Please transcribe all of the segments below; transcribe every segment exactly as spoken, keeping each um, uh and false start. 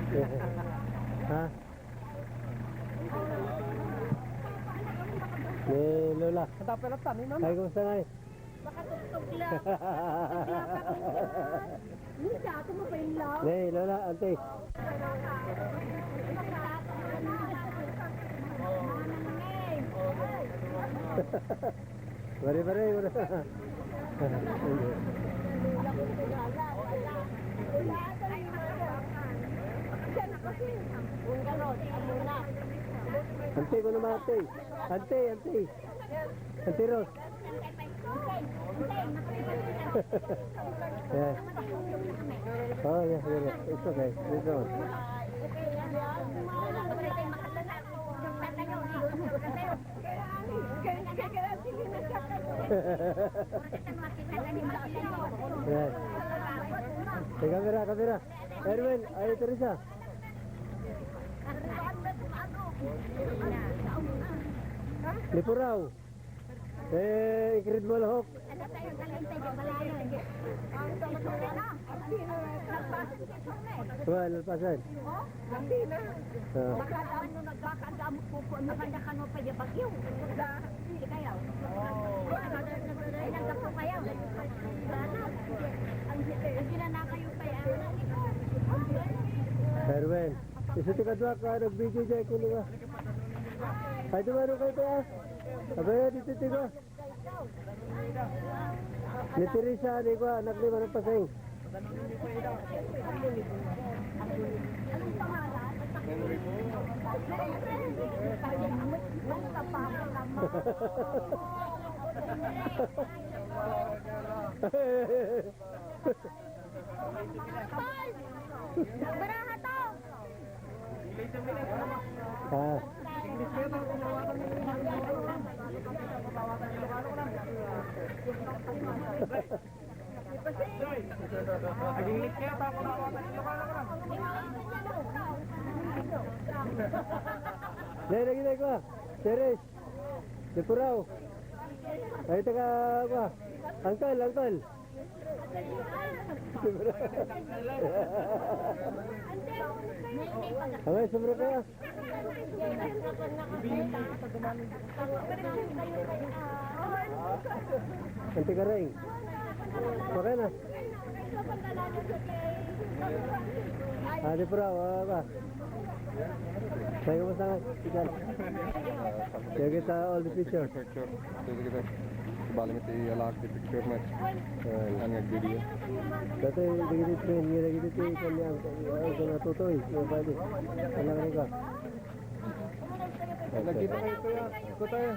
Ha? Ni Lola. Ang tapay lang tanim, ano? Ay, kumusta nga eh? Makatugtog lang. Tugtog lang pa kung saan. Minsan, ako mapainlaw. Ni Lola, ante. Pare, pare, pare. Ante, kuno naman, ante. Ante, ante. Ante Rose. Yeah. Oh, yeah, yeah, yeah. It's okay. It's on. Yan. Hey, kamera, kamera. Erwin, ay, Teresa. Lipuraw. Eh, Ingrid Malahok. Well, nalpasan. Labi na. Ah. Baka ano, nagbaka damo ko, ano, kanda kano pa di bagyo. Di kaya. Ay, nagkapo kaya. Ang ginana kayo pa yan. Erwin, isu ti kadua ka nag-video diay kuno nga. Ay, dumaro kayo pa. Abay, dito, dito. Ni Teresa, ni kua, anak ni Manang Paseng. Baraha to! Ah. Naging likya pa ako na. Dahil lagi na ko, ah. Teres. Depuraw. Ay, taga, ah. Angkal, angkal. Abay, sobra ka. Ang tigaray. Okay na. Ah, di pura, wala ka. Tayo mo sa ikan. Kaya kita all the picture. Picture. Ito kita. Bali mo ti alak ti picture mo. Ayan. Ano nga video? Dati, dito, dito, dito, dito, dito, dito, natutoy. Ano ba ito? Ano nga ito? Nagkita kayo, kuya. Ito tayo.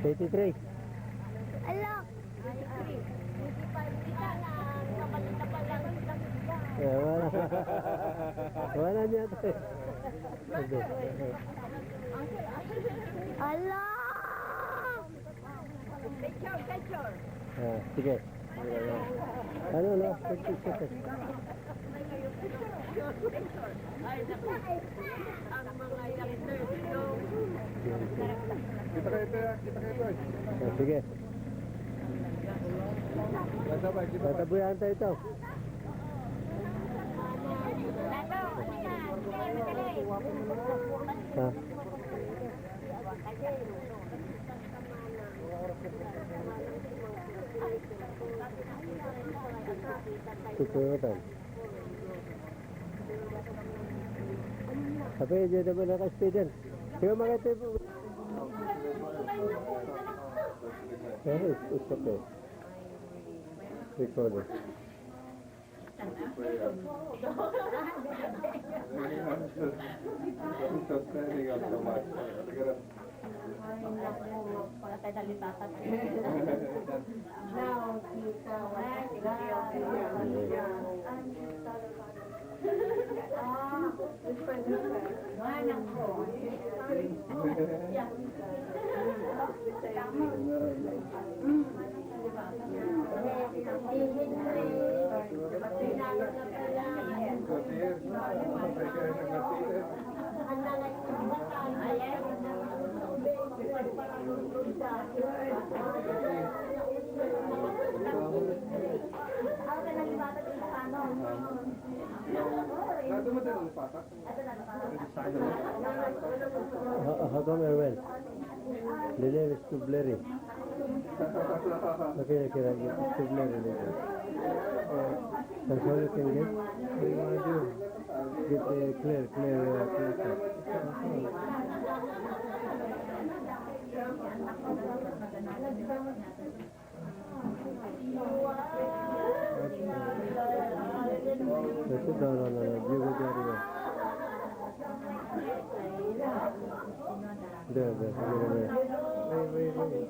Eighty-three. Ala! Eh, wala. Wala niya to eh. Ala! Picture, picture. Ah, sige. Ano, no? Picture, picture. Ay, naku. Ang mga youngsters, no? Kita kayo, kita, kita kayo, eh. Ah, sige. Sabay, sabay, kita. Tatabuyan tayo ito. Ha? Tuturutan. Tapi dia dah pernah ka-student. Dia makai tape. Eh, it's, it's okay. Recording. Ay, naku, mga pangatay na lipapat. Now, kita, wala. Ah, this one, this one. Anak ko. Yeah. How, how come, Erwin? The name is too blurry. Okay, okay, okay. It's too blurry, like that. Uh, that's all you can get? What do you wanna do? Get the clear, clear, uh, clear cut. There, there, there, there. Wait, wait, wait.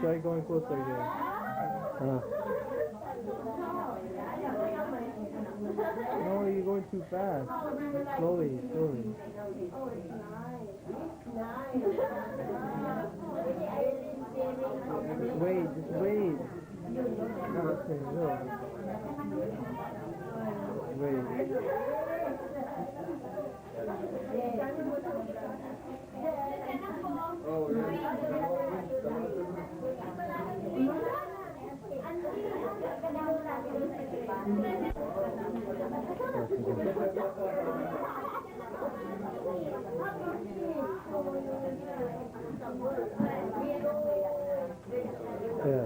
Try going closer here. Ah. No, you're going too fast. Slowly, slowly. Just wait, just wait. Wait. Yeah.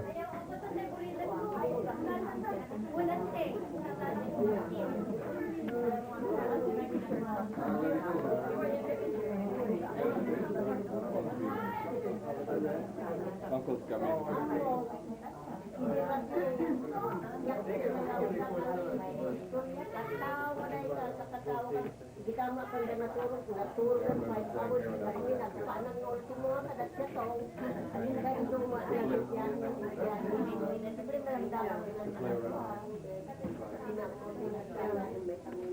Uncle's coming. Hindi ka makanda naturog, naturog ang five hours, hindi kami nagpanan ng ultimo, kada siya to. Ang hindi ka ito, ma-, yan, yan, yan. Siyempre, may ang dalang pinagdala. Pinagdala, may kami.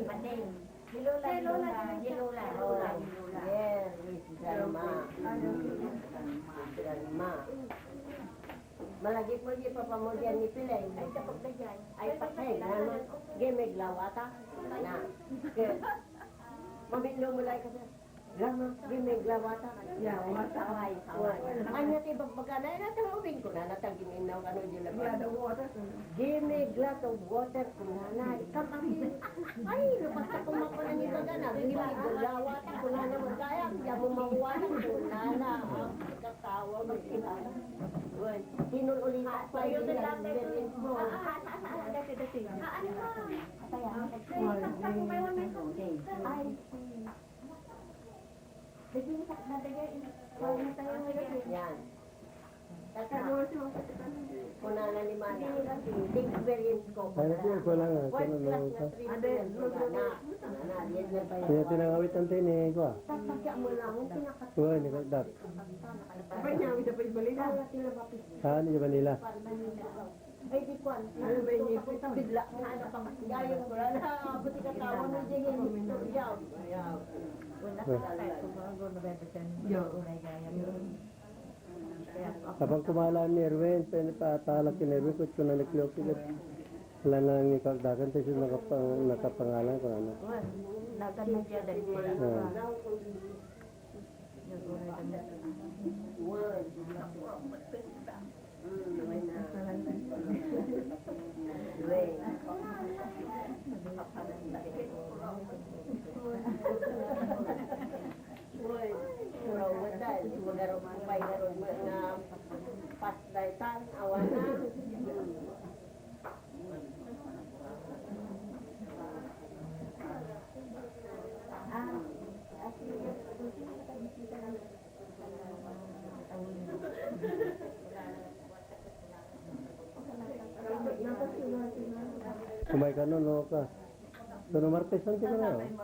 Hi, Lola. Hi, Lola. Hi, Lola. Oh, Lola. Yes, Miss Grandma. Miss Grandma. Malagip mo di papa mo diyan ni Pilay. Ay, kapag na diyan. Ay, patay, ano? Gimig lawata. Na. Ke-, maminlo mo lang kasi. Gama, gimig lawata. Ya, wata. Away, away. Anya ti bagbaga na, ina, ta ubing ko na, natagiminnaw kano, di na ba? Gimig la to water. Nanay, kam-, ay, lupas ka kumakuan ni baga na, gimigulawa ta, kunana, magkaya, diyan mo makuha na, kunana, ah, katawa, magkita. Uy, tinul-ulitan pa yun, yung experience mo. Ah, ah, ah, ah, ah, dati, dati. Ah, ano ba? Ay, sakta ko kayo, may tubig. Ay, sige. Daging sa, nadagay, in-, kuha na tayo ngayon. Yan. Kunana ni Mana, experience ko. Ano po, ikaw lang, ah, first class na treatment ko na. Kaya tinangawit ang tini ko, ah. Tapos kaya mo lang, ang pinaka- Uy, ni Kaldak. Abay, niya, awit na pa yung balita. Ah, ni Manila. Ay, di kwan. Ano ba yung ngipin? Bigla na, ano, pang-, gayon ko lang. Buti ka tawa mo, di yung istorya. Wala ka tayo, kung ano, nabebeten. Yo. Unay gaya. Apang kumala ni Erwin, pwede pa atalak ni Erwin, kung ito na nagkilokilip. Wala na lang ni Kaldakan, tayo siya nakapang-, nakapangalan ko, ano. Wan, nakan na siya dahil sila. Ah. Uy, puro hotel. Magarot mo pa, garot mo na pas daytan, awan na. Ah. Sumay ka no, no ka. Dono Martes, saan ka na?